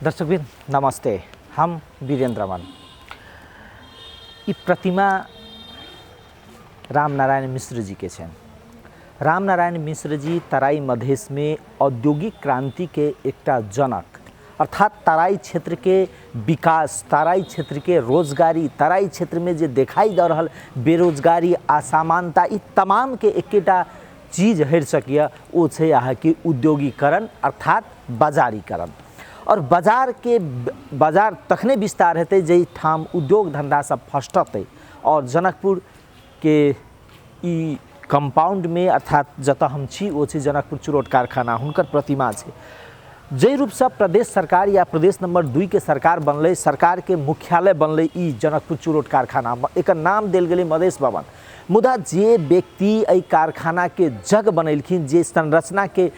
दर्शकवृंद नमस्ते, हम वीरेंद्र रमन। ई प्रतिमा रामनारायण मिश्र जी के छनि। रामनारायण मिश्र जी तराई मधेश में औद्योगिक क्रांति के एकटा जनक, अर्थात तराई क्षेत्र के विकास, तराई क्षेत्र के रोजगारी, तराई क्षेत्र में जे देखाई दऽ रहल बेरोजगारी, असमानता, ई तमाम के एकेटा चीज हरि सकैए, ओ छै अहाँके उद्योगीकरण अर्थात बाजारीकरण। और बाजार के बाजार तखने विस्तार हेतै जाहिठाम उद्योग धंधा सब फसटतै। और जनकपुर के ई कंपाउंड में, अर्थात जतऽ हम छी ओ छै जनकपुर चुरोट कारखाना, हुनकर प्रतिमा छै। जाहि रूपसँ प्रदेश सरकार या प्रदेश नंबर 2 के सरकार बनलै, सरकार के मुख्यालय बनलै ई जनकपुर चुरोट कारखाना, एकर नाम देल गेलै मधेश भवन। मुदा जे व्यक्ति एहि कारखाना के जग बनेलखिन, जे संरचना के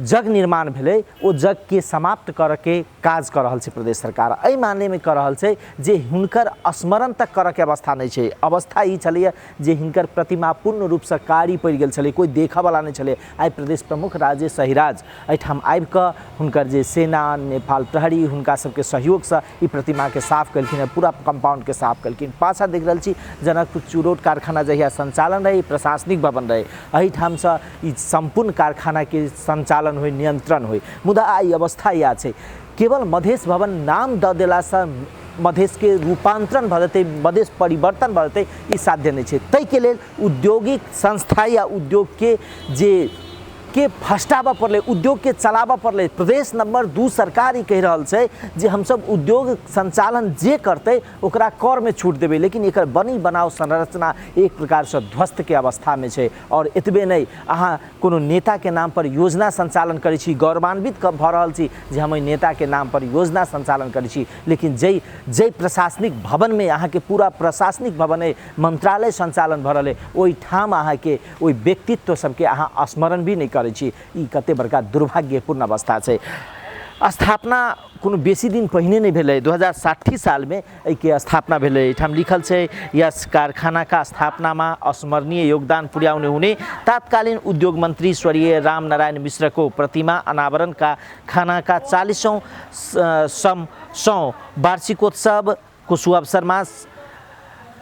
जग निर्माण भेलै, ओ जगके समाप्त करऽके काज कऽ रहल छै प्रदेश सरकार। एहि मानेमे कऽ रहल छै जे हुनकर स्मरण तक करऽके अवस्था नहि छै। अवस्था ई छलैए जे हिनकर प्रतिमा पूर्ण रूपसँ कारी पड़ि गेल छलै, कोइ देखऽवला नहि छलै। आइ प्रदेश प्रमुख राजेश अहिराज एहिठाम आबिकऽ हुनकर जे सेना, नेपाल प्रहरी, हुनका सबके सहयोगसँ ई प्रतिमाके साफ केलखिन हँ, पूरा कम्पाउंडके साफ केलखिन। पाछाँ देख रहल छी जनकपुर चुरोट कारखाना जहिया संचालन रहै, प्रशासनिक भवन रहै, एहिठामसँ ई सम्पूर्ण कारखानाके संचालन होइ, नियंत्रण होइ। मुदा आइ अवस्था इएह छै, केवल मधेश भवन नाम दऽ देलासँ मधेशके रूपांतरण भऽ जेतै, मधेश परिवर्तन भऽ जेतै, ई साध्य नहि छै। ताहिके लेल औद्योगिक संस्था या उद्योगके जे के फस्टाबऽ पड़लै, उद्योगके चलाबऽ पड़लै। प्रदेश नंबर 2 सरकार ई कहि रहल छै जे हमसब उद्योग संचालन जे करतै ओकरा करमे छूट देबै, लेकिन एकर बनी बनाव संरचना एक प्रकारसँ ध्वस्तके अवस्थामे छै। और एतबे नहि, अहाँ कोनो नेताके नाम पर योजना संचालन करै छी, गौरवान्वित भऽ रहल छी जे हम एहि नेताके नाम पर योजना संचालन करै छी, लेकिन जाहि जाहि प्रशासनिक भवनमे अहाँके पूरा प्रशासनिक भवन अइ, मंत्रालय संचालन भऽ रहल अइ, ओहिठाम अहाँके ओहि व्यक्तित्व सबके अहाँ स्मरण भी नहि करै छी। ई कते बड़का दुर्भाग्यपूर्ण अवस्था छै। स्थापना कोनो बेसी दिन पहिने नहि भेलै, 2060 सालमे एहिके स्थापना भेलै। एहिठाम लिखल छै, यस कारखानाका स्थापनामा स्मरणीय योगदान पुर्याउने हुने तात्कालीन उद्योग मन्त्री स्वर्गीय रामनारायण मिश्रको प्रतिमा अनावरण कारखानाका 40औं सौ वार्षिकोत्सवको सुअवसरमा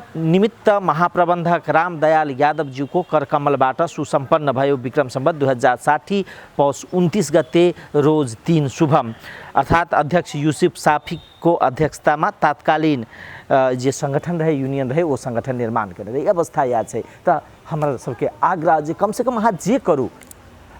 निमित्त महाप्रबन्धक रामदयाल यादवज्यूको करकमलबाट सुसम्पन्न भयो। विक्रम सम्वत 2060 पौष 29 गते रोज 3 शुभम। अर्थात अध्यक्ष यूसुफ साफीको अध्यक्षतामा तात्कालीन जे संगठन रहे, यूनियन रहे, ओ संगठन निर्माण केने रहे। अवस्था इएह छै। तऽ हमरा सबके आग्रह जे कमसँ कम अहाँ जे करू,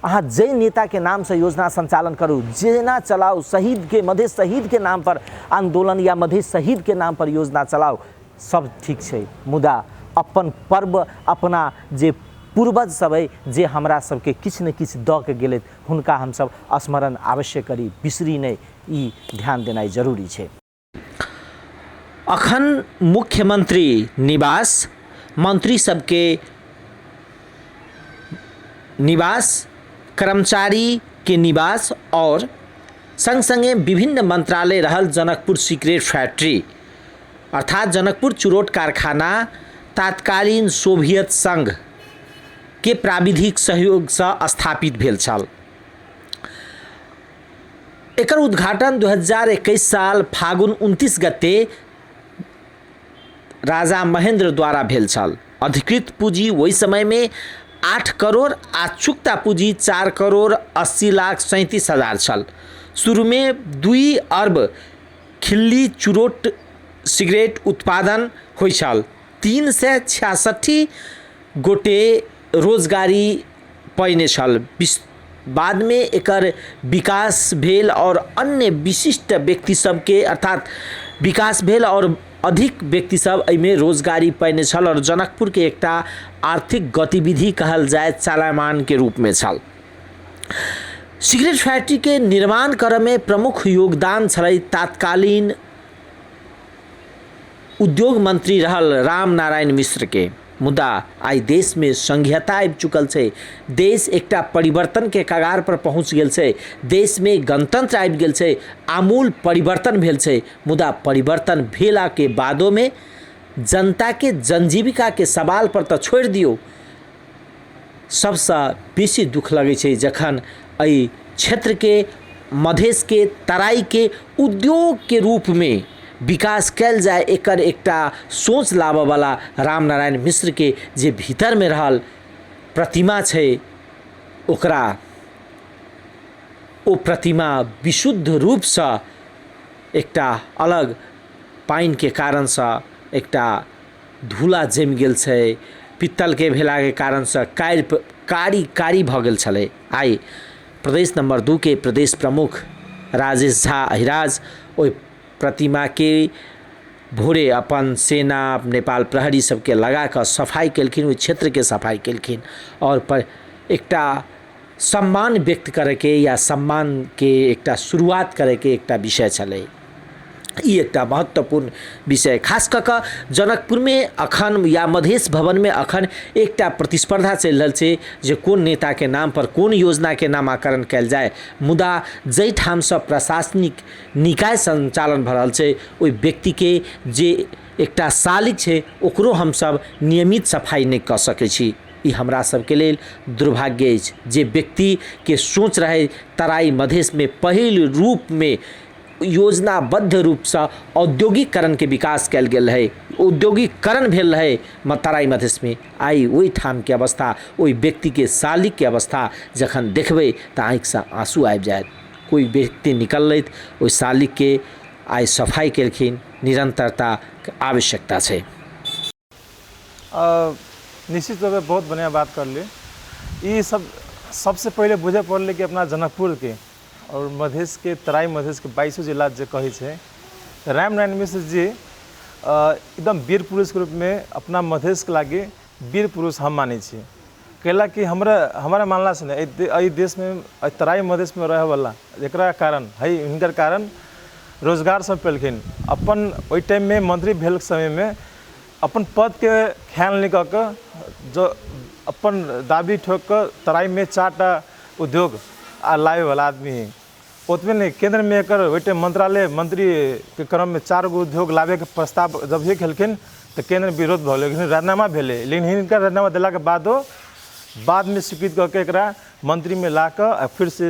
अहाँ जाहि नेताके नामसँ योजना संचालन करू, जेना चलाउ, शहीदके, मधेश शहीदके नाम पर आंदोलन या मधेश शहीदके नाम पर योजना चलाउ, सब ठीक छै। मुदा अपन पर्व, अपना जे पूर्वज सब अइ, जे हमरा सबके किछु ने किछु दऽ के गेलथि, हुनका हमसब स्मरण अवश्य करी, बिसरी नहि, ई ध्यान देनाइ जरूरी छै। अखन मुख्यमंत्री निवास, मंत्री सबके निवास, कर्मचारी के निवास और संग संगे विभिन्न मंत्रालय रहल जनकपुर सिगरेट फैक्ट्री अर्थात जनकपुर चुरोट कारखाना तात्कालीन सोवियत संघ के प्राविधिक सहयोगसँ स्थापित भेल छल। एकर उद्घाटन 2021 साल फागुन 29 गते राजा महेंद्र द्वारा भेल छल। अधिकृत पूँजी ओहि समयमे 8 करोड़ आ चुक्ता पूँजी 4 करोड़ 80 लाख 37 हजार छल। शुरूमे 2 अर्ब खिल्ली चुरोट सिगरेट उत्पादन होइ छल। 366 गोटे रोजगारी पयने छल। बादमे एकर विकास भेल आओर अन्य विशिष्ट व्यक्ति सबके अर्थात विकास भेल आओर अधिक व्यक्ति सब एहिमे रोजगारी पयने छल आओर जनकपुरके एकटा आर्थिक गतिविधि कहल जाय चलायमानके रूपमे छल। सिगरेट फैक्ट्रीके निर्माण करऽमे प्रमुख योगदान छलै तात्कालीन उद्योग मंत्री रहल राम नारायण मिश्रके। मुदा आइ देशमे संघीयता आबि चुकल छै, देश एकटा परिवर्तनके कगार पर पहुँच गेल छै, देशमे गणतंत्र आबि गेल छै, आमूल परिवर्तन भेल छै। मुदा परिवर्तन भेलाके बादोमे जनताके जनजीविकाके सवाल पर तऽ छोड़ि दियौ, सबसँ बेसी दुःख लगै छै जखन एहि क्षेत्रके मधेशके तराईके उद्योगके रूपमे विकास कयल जाय एकर एकटा सोच लाबऽवला रामनारायण मिश्रके जे भीतरमे रहल प्रतिमा छै ओकरा ओ प्रतिमा विशुद्ध रूपसँ एकटा अलग पानिके कारणसँ एकटा धूला जमि गेल छै, पित्तलके भेलाके कारणसँ कारी कारी कारी भऽ गेल छलै। आइ प्रदेश नम्बर 2 के प्रदेश प्रमुख राजेश झा अहिराज ओहि प्रतिमाके भोरे अपन सेना नेपाल प्रहरी सबके लगा कऽ सफाइ केलखिन, ओहि क्षेत्रके सफाइ केलखिन आओर पर एकटा सम्मान व्यक्त करैके या सम्मानके एकटा शुरुआत करैके एकटा विषय छलै। ई एकटा महत्वपूर्ण विषय खास कऽ कऽ जनकपुरमे अखन या मधेश भवनमे अखन एकटा प्रतिस्पर्धा चलि रहल छै जे कोन नेताके नामपर कोन योजनाके नामाकरण कयल जाय, मुदा जाहिठामसँ प्रशासनिक निकाय सञ्चालन भऽ रहल छै ओहि व्यक्तिके जे एकटा शालिक छै ओकरो हमसभ नियमित सफाइ नहि कऽ सकै छी। ई हमरा सबके लेल दुर्भाग्य अछि। जे व्यक्तिके सोच रहै तराई मधेशमे पहिल रूपमे योजनाबद्ध रूपसँ औद्योगिकरणके विकास कयल गेल रहै, औद्योगिकरण भेल रहै तराई मधेशमे, आइ ओहिठामके अवस्था ओहि व्यक्तिके शालिकके अवस्था जखन देखबै तऽ आँखिसँ आँसू आबि जायत। कोइ व्यक्ति निकललथि ओहि शालिकके आइ सफाइ केलखिन, निरन्तरताके आवश्यकता छै। निश्चित रूपे बहुत बढ़िया बात करली। ई सब सबसे पहिले बुझे पड़लै कि अपना जनकपुर के और मधेश के तराई मधेश के 22 जिला जे कहै छै, रामनारायण मिश्र जी एकदम वीर पुरुष के रूप में अपना मधेश के लागि वीर पुरुष हम मानै छी। कैला कि हमरा हमारा मानला से नहीं एहि देश में एहि तराई मधेश में रहे वाला एकरा कारण है, हिनकर कारण रोजगार सब पेलखिन। अपन ओहि टाइम में मंत्री भेल समय में अपन पद के ख्याल नहीं कऽ कऽ जो अपन दाबी ठोक कऽ तराई में 4टा उद्योग आ लाबे वाला आदमी है। ओतबे नहीं केंद्र में एकर ओहि टाइम मंत्रालय मंत्री के क्रम में 4 गो उद्योग लाबे के प्रस्ताव जब ही केलखिन तऽ केंद्र विरोध भऽ गेलै, राजीनामा भेलै। लेकिन हिनकर राजीनामा देलाके बादो बादमे स्वीकृत कऽ के एकरा मंत्रीमे ला कऽ आ फिर से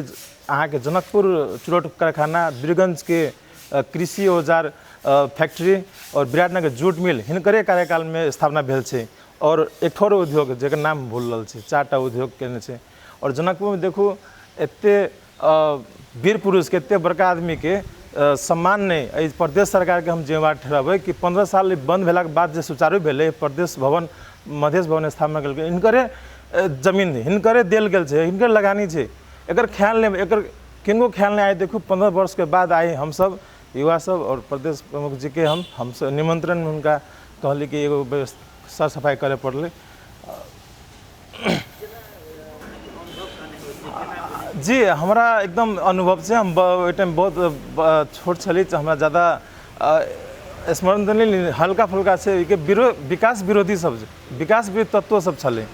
अहाँके जनकपुर चुरौट कारखाना, बीरगंजके कृषि औजार फैक्ट्री और विराटनगर जूट मिल हिनकरे कार्यकालमे स्थापना भेल छै। और एक ठोर उद्योग जकर नाम भूल रहल छी, 4टा उद्योग केने छै। और जनकपुरमे देखू एते वीर पुरुषके एते बड़का आदमीके सम्मान नहि एहि प्रदेश सरकारके हम जिम्मेवार ठहराबै कि 15 साल बंद भेलाके बाद जे सुचारू भेलै प्रदेश भवन मधेश भवन स्थापना केलकै, हिनकरे जमीन हिनकरे देल गेल छै, हिनकर लगानी छै, एकर ख्याल नहि, एकर किनको ख्याल नहि। आइ देखू 15 वर्षके बाद आइ हमसब युवा सब और प्रदेश प्रमुख जी के हमसब निमंत्रण हुनका कहली कि एगो सर सफाइ करे पड़लै। जी हमरा एकदम अनुभव छै। हम ओहि टाइम बहुत छोट छली तऽ हमरा ज़्यादा स्मरण तऽ नहि, हल्का फुल्का छै कि विकास विरोधी सब विकास विरोधी तत्व सब छलै।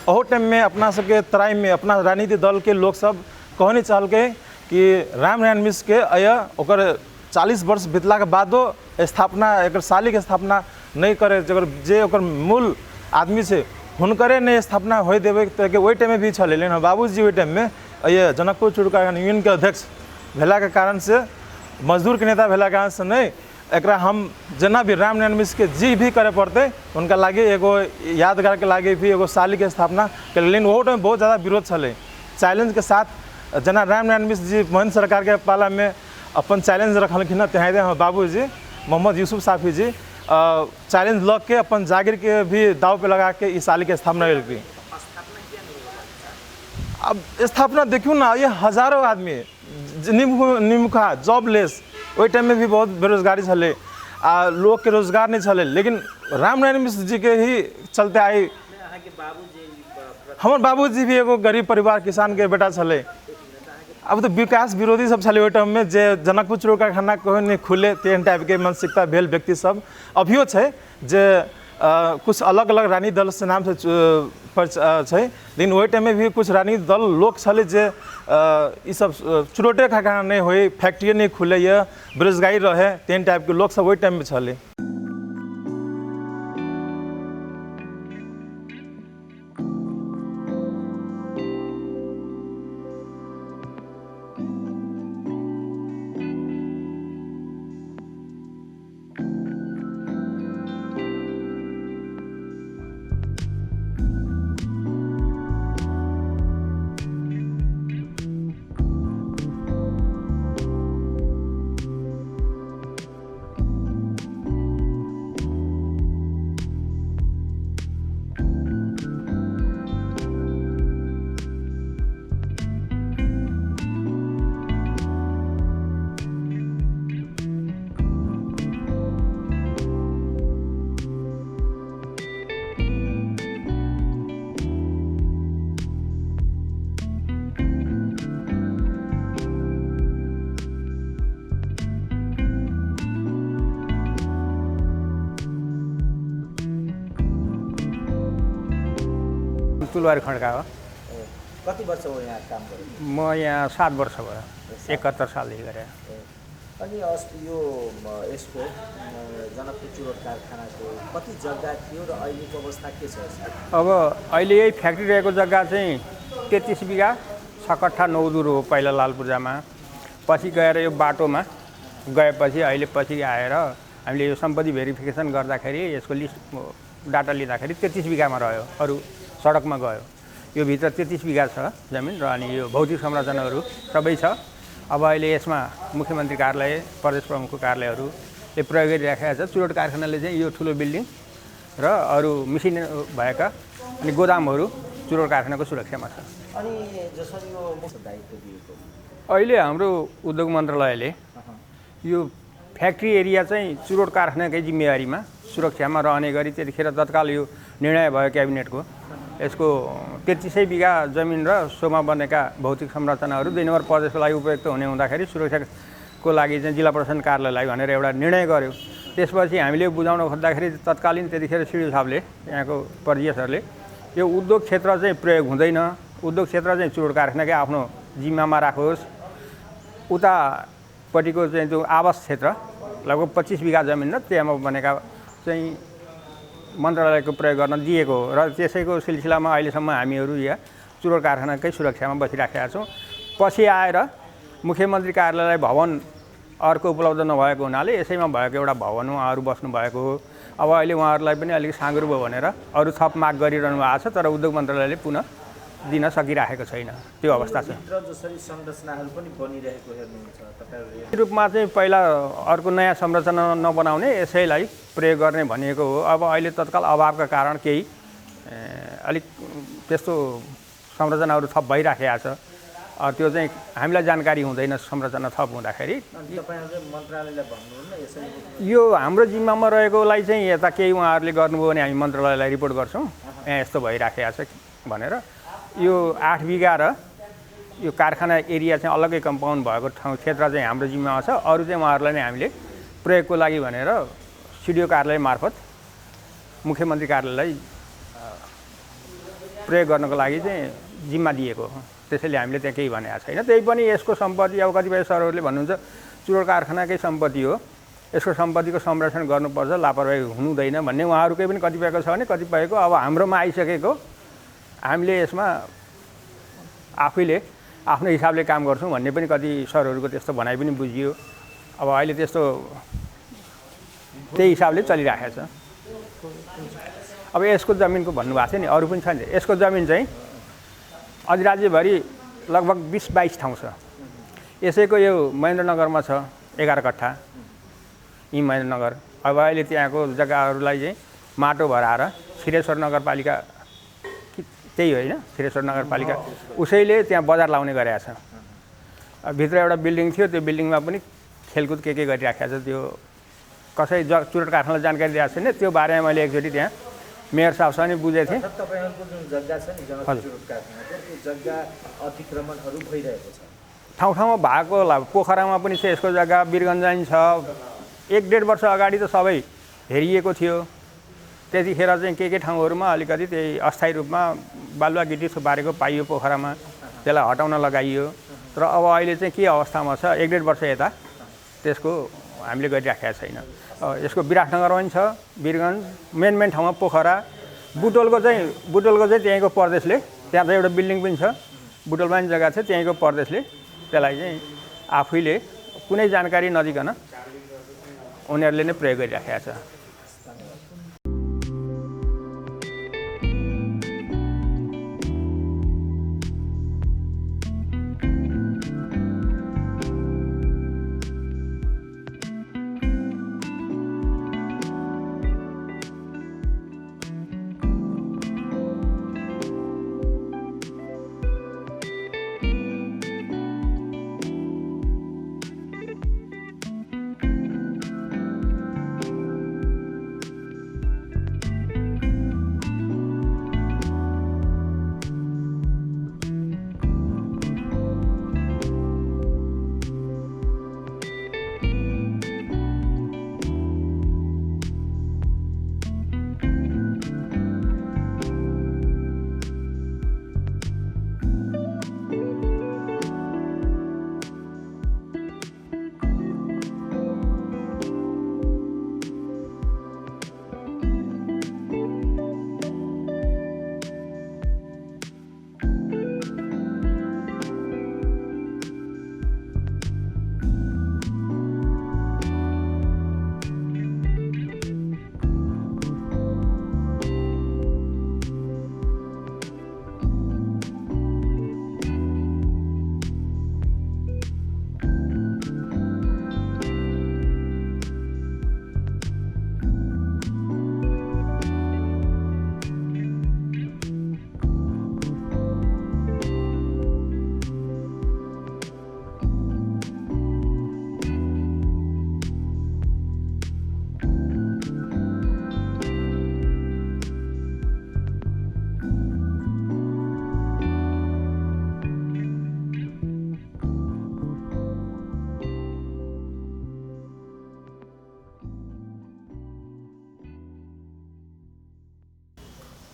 ओहो टाइममे अपना सबके तराईमे अपना राजनीतिक दलके लोक सब कहऽ नहि चाहलकै कि रामनारायण मिश्रके अय ओकर 40 वर्ष बितलाके बादो स्थापना एकर शालिक स्थापना नहि करे, जकर जे ओकर मूल आदमी छै हुनकरे नहि स्थापना होइ देबै तऽ ओहि टाइममे भी छलै। लेकिन बाबूजी ओहि टाइममे अय जनकपुर चूड़ कारखाना यूनियनके अध्यक्ष भेलाके कारणसँ मजदूरके नेता भेलाके कारणसँ नहि एकरा हम जेना भी रामनारायण मिश्रके जे भी करे पड़तै हुनका लागि एगो यादगारके लागि भी एगो शालिकके स्थापना केलकै। लेकिन ओहो टाइम बहुत ज़्यादा विरोध छलै। चैलेंजके साथ जेना रामनारायण मिश्र जी महेंद्र सरकारके पालामे अपन चैलेंज रखलखिन हँ, तेनाहिते हमर बाबूजी मोहम्मद यूसुफ साफी जी चैलेंज लऽ के अपन जागीरके भी दाव पे लगा के ई शालिकके स्थापना केलकै। अब स्थापना देखियौ ने, ये हजारों आदमी निमुखा जॉबलेस ओहि टाइममे भी बहुत बेरोजगारी छलै आ लोकके रोजगार नहि छलै। लेकिन रामनारायण मिश्र जीके ही चलते आइ हमर बाबूजी भी एगो गरीब परिवार किसानके बेटा छलै। अब तऽ विकास विरोधी सब छलै ओहि टाइममे जे जनकपुर चूड़ कारखाना कहियो नहि खुले तेहन टाइपके मानसिकता भेल व्यक्ति सब अभियो छै जे कुछ अलग अलग राजनीतिक दल से नामसँ छै। लेकिन ओहि टाइममे भी कुछ राजनीतिक दल लोक छलै जे ई सब चुरोटे कारखाना नहि होइ, फैक्ट्री नहि खुलैए, बेरोजगारी रहै, तेहन टाइपके लोक सब ओहि टाइममे छलै। तुलवारी खड्का हो। ए, कति वर्ष हो यहाँ काम गरेको? म यहाँ 7 वर्ष भयो, 71 सालदेखि गरेँ। ए, अनि अस्ति यो यसको जनकपुर चुरोट कारखानाको कति जग्गा थियो र अहिलेको अवस्था के छ यसको? अब अहिले यही फ्याक्ट्री रहेको जग्गा चाहिँ 33 बिघा 6 कट्ठा 9 दुर हो पहिला लालपूर्जामा। पछि गएर यो बाटोमा गएपछि अहिले पछि आएर हामीले यो सम्पत्ति भेरिफिकेसन गर्दाखेरि यसको लिस्ट डाटा लिँदाखेरि 33 बिघामा रह्यो, अरू सडकमा गयो। यो भित्र 33 बिघा छ जमिन र अनि यो भौतिक संरचनाहरू सबै छ। अब अहिले यसमा मुख्यमन्त्री कार्यालय, प्रदेश प्रमुखको कार्यालयहरूले प्रयोग गरिराखेको छ। चुरोट कारखानाले चाहिँ यो ठुलो बिल्डिङ र अरू मिसिन भएका अनि गोदामहरू चुरोट कारखानाको सुरक्षामा छ। अनि जसरी यो मुख्य दायित्व दिएको अहिले हाम्रो उद्योग मन्त्रालयले यो फ्याक्ट्री एरिया चाहिँ चुरोट कारखानाकै जिम्मेवारीमा सुरक्षामा रहने गरी त्यतिखेर तत्काल यो निर्णय भयो क्याबिनेटको। यसको 33 बिघा जमिन र सोमा बनेका भौतिक संरचनाहरू 2 नम्बर प्रदेशको लागि उपयुक्त हुने हुँदाखेरि सुरक्षाको लागि चाहिँ जिल्ला प्रशासन कार्यालयलाई भनेर एउटा निर्णय गर्यो। त्यसपछि हामीले बुझाउन खोज्दाखेरि तत्कालीन त्यतिखेर सिडिओ साहबले, यहाँको प्रदेशहरूले यो उद्योग क्षेत्र चाहिँ प्रयोग हुँदैन, उद्योग क्षेत्र चाहिँ चुरोट कारखानाकै आफ्नो जिम्मामा राखोस्, उतापट्टिको चाहिँ त्यो आवास क्षेत्र लगभग 25 बिघा जमिन र त्यहाँमा बनेका चाहिँ मन्त्रालयको प्रयोग गर्न दिएको हो। र त्यसैको सिलसिलामा अहिलेसम्म हामीहरू यहाँ चुरोट कारखानाकै सुरक्षामा बसिराखेका छौँ। पछि आएर मुख्यमन्त्री कार्यालयलाई भवन अर्को उपलब्ध नभएको हुनाले यसैमा भएको एउटा भवन उहाँहरू बस्नुभएको हो। अब अहिले उहाँहरूलाई पनि अलिक साँघुरो भयो भनेर अरू थप माग गरिरहनु भएको छ, तर उद्योग मन्त्रालयले पुनः दिन सकिराखेको छैन, त्यो अवस्था छ। जसरी संरचनाहरू पनि बनिरहेको हेर्नुहुन्छ तपाईँहरूले? रूपमा चाहिँ पहिला अर्को नयाँ संरचना नबनाउने, यसैलाई प्रयोग गर्ने भनिएको हो। अब अहिले तत्काल अभावका कारण केही अलिक त्यस्तो संरचनाहरू थप भइराखेको छ, त्यो चाहिँ हामीलाई जानकारी हुँदैन संरचना थप हुँदाखेरि। यो हाम्रो जिम्मामा रहेकोलाई चाहिँ यता केही उहाँहरूले गर्नुभयो भने हामी मन्त्रालयलाई रिपोर्ट गर्छौँ, यहाँ यस्तो भइराखेको छ भनेर। यो 8 बिघा र यो कारखाना एरिया चाहिँ अलग्गै कम्पाउन्ड भएको ठाउँ क्षेत्र चाहिँ हाम्रो जिम्मामा छ, अरू चाहिँ उहाँहरूलाई नै हामीले प्रयोगको लागि भनेर सिडिओ कार्यालय मार्फत मुख्यमन्त्री कार्यालयलाई प्रयोग गर्नको लागि चाहिँ जिम्मा दिएको हो। त्यसैले हामीले त्यहाँ केही भनेको छैन। त्यही पनि यसको सम्पत्ति अब कतिपय सरहरूले भन्नुहुन्छ चुरोट कारखानाकै सम्पत्ति हो, यसको सम्पत्तिको संरक्षण गर्नुपर्छ, लापरवाही हुनुहुँदैन भन्ने उहाँहरूकै पनि कतिपयको छ भने कतिपयको अब हाम्रोमा आइसकेको हामीले यसमा आफैले आफ्नो हिसाबले काम गर्छौँ भन्ने पनि कति सरहरूको त्यस्तो भनाइ पनि बुझियो। अब अहिले त्यस्तो त्यही हिसाबले चलिराखेको छ। अब यसको जमिनको भन्नुभएको थियो नि, अरू पनि छ नि। यसको जमिन चाहिँ अधिराज्यभरि लगभग 20-22 ठाउँ छ। यसैको यो महेन्द्रनगरमा छ 11 कट्ठा, यहीँ महेन्द्रनगर। अब अहिले त्यहाँको जग्गाहरूलाई चाहिँ माटो भराएर क्षीरेश्वर नगरपालिका, त्यही होइन क्षीरेश्वर नगरपालिका, उसैले त्यहाँ बजार लाउने गरेको छ। भित्र एउटा बिल्डिङ थियो, त्यो बिल्डिङमा पनि खेलकुद के गरिराखेको छ। त्यो कसै चुरोट कारखानालाई जानकारी दिएको छैन। त्यो बारेमा मैले एकचोटि त्यहाँ मेयर साहबसँग नि बुझेको थिएँ। तपाईँहरूको जुन जग्गा छ नि चुरोट कारखानाको, त्यो जग्गा अतिक्रमणहरू भइरहेको छ ठाउँ ठाउँमा भएको होला। पोखरामा पनि छ यसको जग्गा, वीरगञ्ज पनि छ। 1-1.5 वर्ष अगाडि त सबै हेरिएको थियो। त्यतिखेर चाहिँ के ठाउँहरूमा अलिकति त्यही अस्थायी रूपमा बालुवा गिटी थुपारेको पाइयो पोखरामा, त्यसलाई हटाउन लगाइयो। तर अब अहिले चाहिँ के अवस्थामा छ 1-1.5 वर्ष यता त्यसको हामीले गरिराखेका छैन। यसको विराटनगरमा पनि छ, वीरगञ्ज, मेन मेन ठाउँमा पोखरा, बुटोलको चाहिँ त्यहीँको प्रदेशले, त्यहाँ त एउटा बिल्डिङ पनि छ, बुटोलमा पनि जग्गा छ, त्यहीँको प्रदेशले त्यसलाई चाहिँ आफैले कुनै जानकारी नदिकन उनीहरूले नै प्रयोग गरिराखेको छ।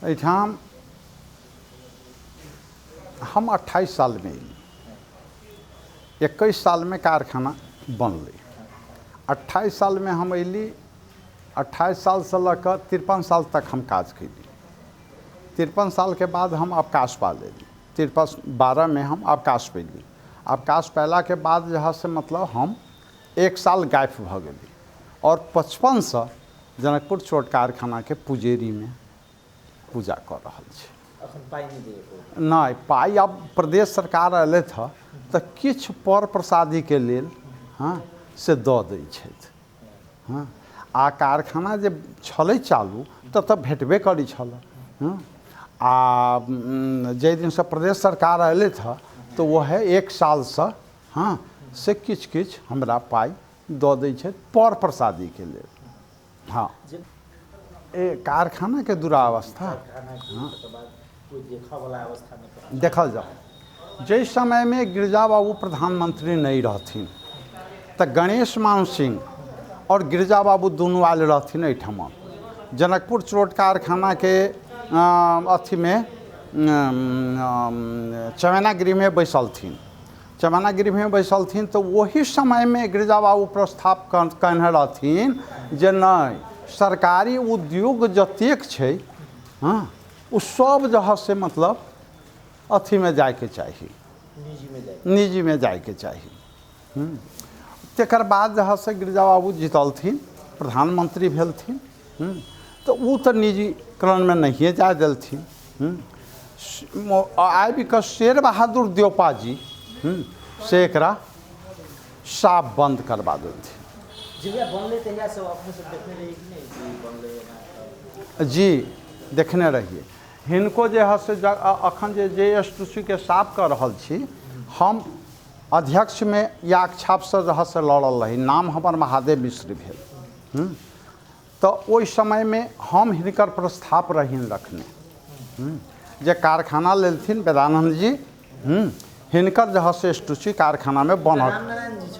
एहिठाम हम 28 सालमे एली। 21 सालमे कारखाना बनलै। 28 सालमे हम अयली। 28 सालसँ लऽ कऽ 53 साल तक हम काज कयली। 53 सालके बाद हम अवकाश पा लेली। 53-12 हम अवकाश पयली। अवकाश पयलाके बाद जे है से मतलब हम 1 साल गायब भऽ गेली आओर 55सँ जनकपुर चोट कारखानाके पुजेरीमे पूजा कऽ रहल छी। अखन पाइ नहि दैए कोइ? नहि, पाइ आब प्रदेश सरकार अयलथि हँ तऽ किछु पर प्रसादीके लेल हँ से दऽ दै छथि। हँ, आ कारखाना जे छलै चालू तऽ भेटबे करै छलै। हँ, आ जाहि दिनसँ प्रदेश सरकार अयलथि हँ तऽ वएह 1 सालसँ हँ से किछु किछु हमरा पाइ दऽ दै छथि पर प्रसादीके लेल। हँ, ए कारखानाके दुरावस्था देखल जाउ। जाहि समयमे गिरिजा बाबू प्रधानमंत्री नहि रहथिन तऽ गणेश मान सिंह आओर गिरिजा बाबू दुनू आयल रहथिन एहिठाम जनकपुर चोट कारखानाके अथीमे चमेनागिरीमे बैसलथिन। चमेनागिरीमे बैसलथिन तऽ ओही समयमे गिरिजा बाबू प्रस्ताव कहने रहथिन जे नहि, सरकारी उद्योग जतेक छै हँ ओ सब जगह से मतलब अथीमे जाइके चाही, निजीमे जाइके चाही। तकर बाद जे है से गिरिजा बाबू जीतलथिन, प्रधानमंत्री भेलथिन, तऽ ओ तऽ निजीकरणमे नहिए जाय देलथिन। आबि कऽ शेर बहादुर देवपा जी से एकरा साफ बंद करबा देलथिन। जहिया बनलै तहिया सब अपने सब देखने रहियै कि नहि कि बनलै एना? जी, देखने रहियै। हिनको जे है से अखन जे जे एस टू सी के साफ कऽ रहल छी, हम अध्यक्षमे या अक्षापसँ जे है से लड़ल रही। नाम हमर महादेव मिश्र भेल। तऽ ओहि समयमे हम हिनकर प्रस्ताव रहिन रखने जे कारखाना लेलथिन वेदानन्द जी, हिनकर जे है से स्टूची कारखानामे बनल।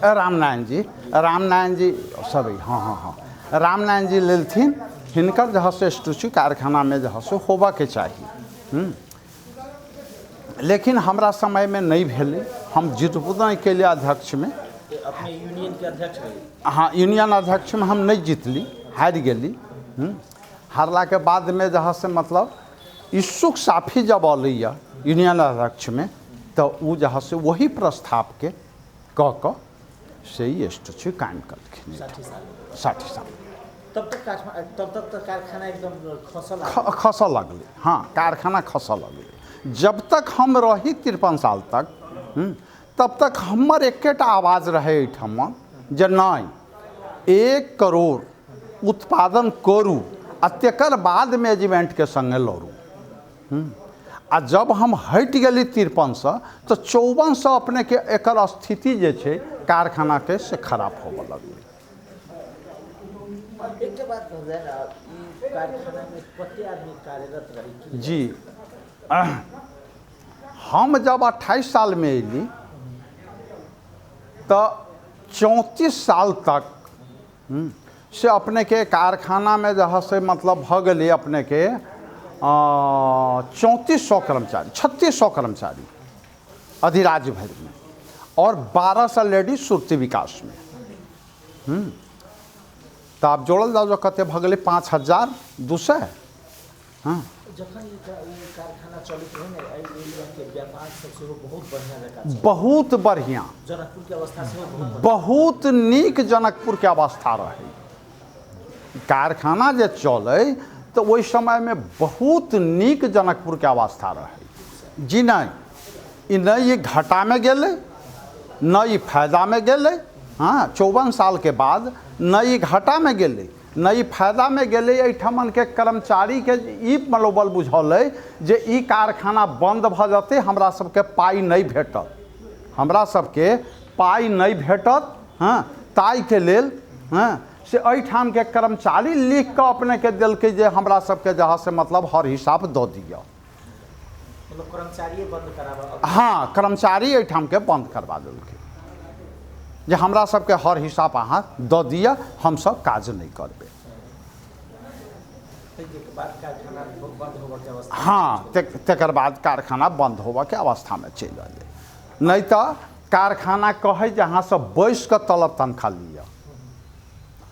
रामनारायण जी, रामनारायण जी सॉरी, हँ हँ हँ, रामनारायण जी लेलथिन, हिनकर जे है से स्टूची कारखानामे जे है से होबऽके चाही। लेकिन हमरा समयमे नहि भेलै, हम जीतबो नहि केलियै अध्यक्षमे। अपने यूनियनके अध्यक्ष रही? हाँ, यूनियन अध्यक्षमे हम नहि जीतली, हारि गेली। हारलाके बादमे जे है से मतलब इच्छुक साफी जब अलैया यूनियन अध्यक्षमे तऽ ओ जे है से वही प्रस्तावके कऽ कऽ से ई स्टैच्यू कायम केलखिन। 60 साल। 60 साल। तब तक तब तक तऽ कारखाना एकदम खसऽ लागलै। खसऽ लगलै, हाँ, कारखाना खसऽ लगलै। जब तक हम रही 53 साल तक, तब तक हमर एकेटा आवाज रहै एहिठाम जे नहि, 1 करोड़ उत्पादन करू आ तकर बाद मैनेजमेंटके सङ्गे लड़ू। आ जब हम हटि गेली 53सँ तऽ 54सँ अपनेके एकर स्थिति जे छै कारखानाके से खराब होबऽ लगलै। एकटा बात कहल जाय ने, ई कारखानामे कते आदमी कार्यरत रही? जी, हम जब 28 सालमे अयली तऽ 34 साल तक से अपनेके कारखानामे जे है से मतलब भऽ गेलै अपनेके 3400 कर्मचारी, 3600 कर्मचारी अधिराज्य भरिमे और 1200 लेडीज सुरती विकासमे। तऽ आब जोड़ल जाउ जे कते भऽ गेलै 5200। हाँ, जखन ई कारखाना चलैत रहै ने, एहि एरियाके व्यापार सब सेहो बहुत बढ़िआँ जकाँ चलै। बहुत बढ़िआँ। जनकपुरके अवस्था सेहो बहुत बहुत नीक जनकपुरके अवस्था रहै। कारखाना जे चलै तऽ ओहि समयमे बहुत नीक जनकपुरके अवस्था रहै। जी नहि, ई नहि ई घाटामे गेलै, नहि ई फायदामे गेलै। हाँ, 54 सालके बाद नहि ई घाटामे गेलै, नहि ई फायदामे गेलै। एहिठमनके कर्मचारीके ई मनोबल बुझल अइ जे ई कारखाना बन्द भऽ जेतै, हमरा सबके पाइ नहि भेटत, हमरा सबके पाइ नहि भेटत। हँ, ताहिके लेल हँ से एहिठामके कर्मचारी लिख कऽ अपनेके देलकै जे हमरा सबके जे है से मतलब हर हिसाब दऽ दिअ। मतलब कर्मचारिए बंद कराबऽ? हाँ, कर्मचारी एहिठामके बंद करबा देलकै जे हमरा सबके हर हिसाब अहाँ दऽ दिअ, हमसब काज नहि करबै। ताहिके बाद कारखाना बंद होबऽके अवस्था अवस्था। हाँ, तकर बाद कारखाना बंद होबऽके अवस्थामे चलि अयलै। नहि तऽ कारखाना कहै जे अहाँ सब बैस कऽ तलब तनखा लिअ,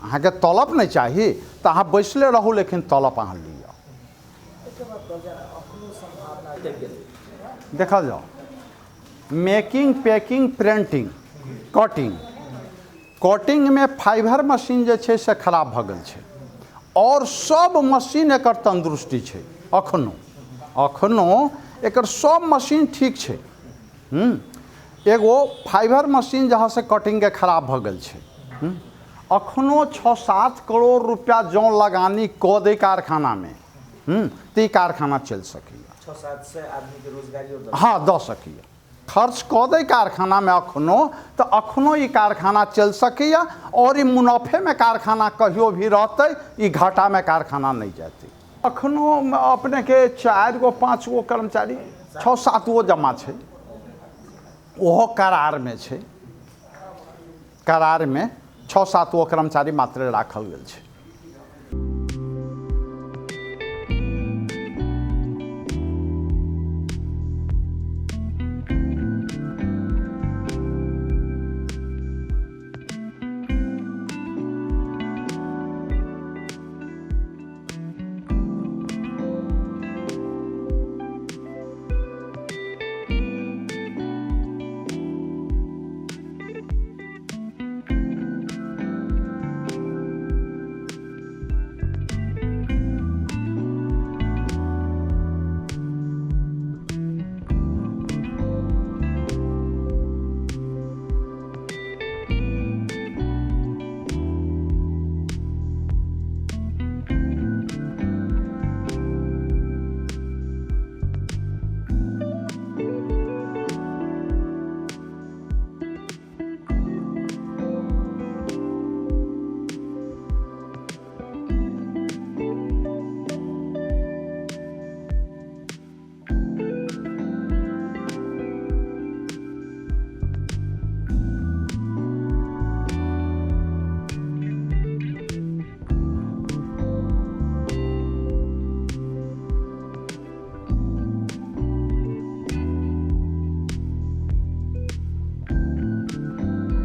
अहाँके तलब नहि चाही तऽ अहाँ बैसले रहू, लेकिन तलब अहाँ लिअ। देखल जाओ, मेकिंग, पैकिंग, प्रिंटिंग, कटिंग, कटिंगमे फाइबर मशीन जे छै से खराब भऽ गेल छै, आओर सब मशीन एकर तन्दुरुस्ती छै। अखनो अखनो एकर सब मशीन ठीक छै। एगो फाइबर मशीन जहाँ से कटिंगके खराब भऽ गेल छै। अखनो 6-7 करोड़ रुपया जँ लगानी कऽ दै कारखानामे, तऽ ई कारखाना चलि सकैए। 6-7 सए आदमीके रोजगारियो दऽ, हाँ, दऽ सकैए। खर्च कऽ दै कारखानामे अखनो, तऽ अखनो ई कारखाना चलि सकैए, आओर ई मुनाफेमे कारखाना कहियो भी रहतै, ई घाटामे कारखाना नहि जेतै। अखनो अपनेके 4 गो 5 गो कर्मचारी, 6-7 गो जमा छै, ओहो करारमे छै। करारमे 6-7 गो कर्मचारी मात्र राखल गेल छै।